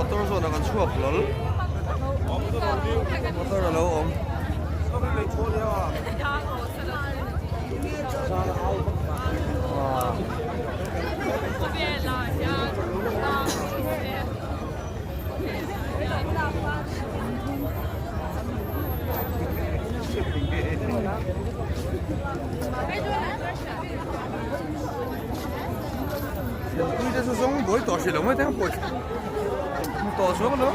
Motor zawnah kan chhuak hlawl. Motor a lo awm. Lianpui te chu zawng buai tawh hrih lo mai teng pawh hmu tawh chuang lo.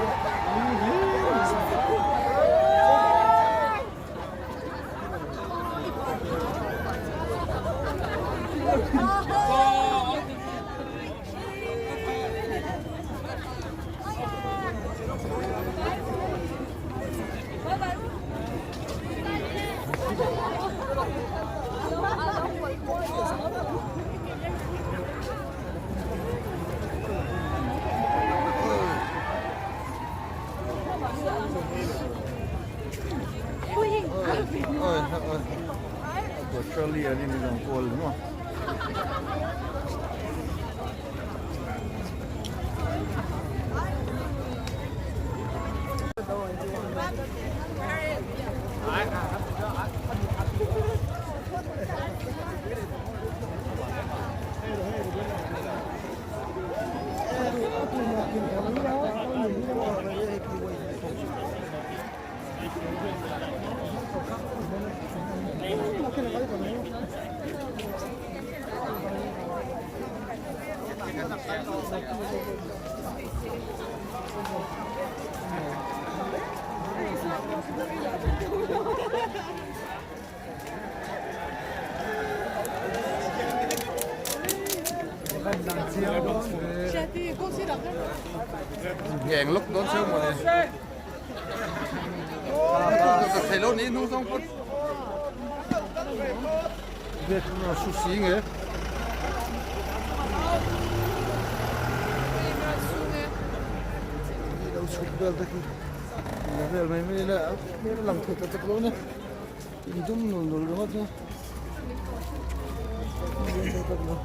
Australia ni ni dang kual ni maw. Ngeng lawk dawn cheu mawni. Thei lo ni hnung zawng pawt. Su si nge. Lo chhuk vel te khi vel mai mai la hmel a lang thei ta tak lo ni in dum nul nul ringawt hi thei tak lo.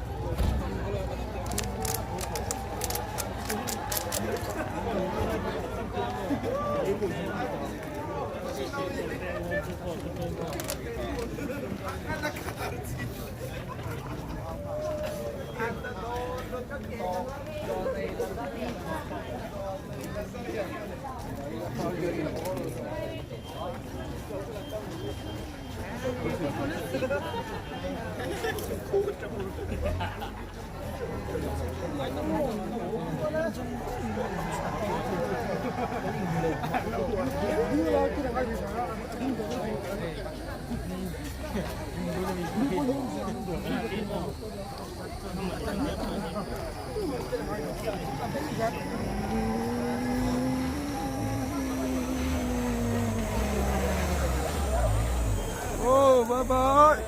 Oh, bye bye.